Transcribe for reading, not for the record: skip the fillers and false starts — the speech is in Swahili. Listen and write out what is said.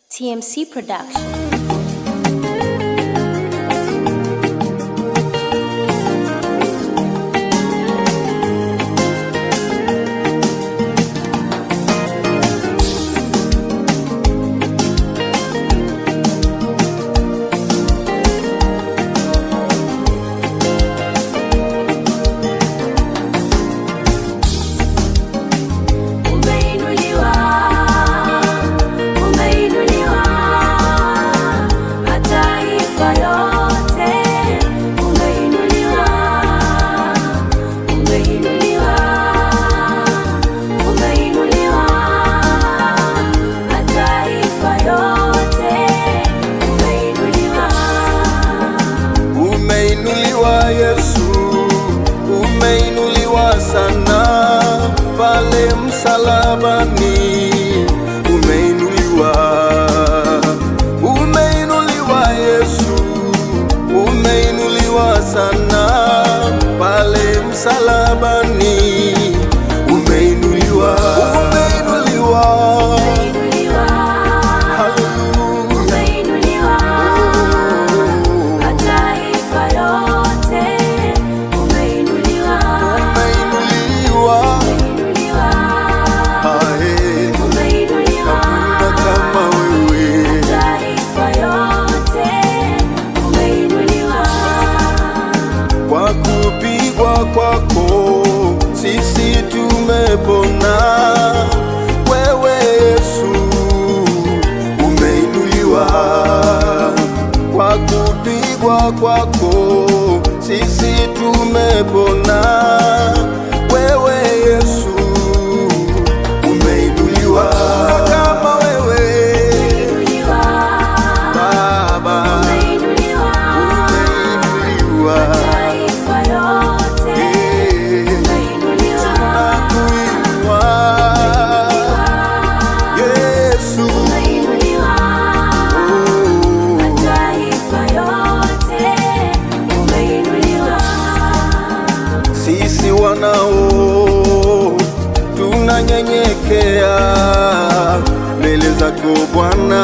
TMC Production. Umeinuliwa, umeinuliwa, mataifa yote. Umeinuliwa, umeinuliwa, umeinuliwa, mataifa yote. Umeinuliwa. Umeinuliwa Yesu, umeinuliwa sana pale msalabani. Umeinuliwa, umeinuliwa Yesu, umeinuliwa sana pale msalabani. Umeinuliwa, umeinuliwa, Umeinuliwa, haleluya. umeinuliwa, mataifa yote. Umeinuliwa. Umeinuliwa, Umeinuliwa, ae, umeinuliwa, hakuna kama wewe. mataifa yote umeinuliwa. Kwa kupigwa kwako sisi tumepona. Wewe Yesu umeinuliwa. Kwa kupigwa kwako sisi tumepona. Wewe Yesu umeinuliwa. Kama wewe Umeinuliwa, Baba umeinuliwa, umeinuliwa. mataifa yote umeinuliwa. Tunakuinua, Yesu. Umeinuliwa, Oh. mataifa yote umeinuliwa. Sisi wanao tunanyenyekea mbele zako Bwana.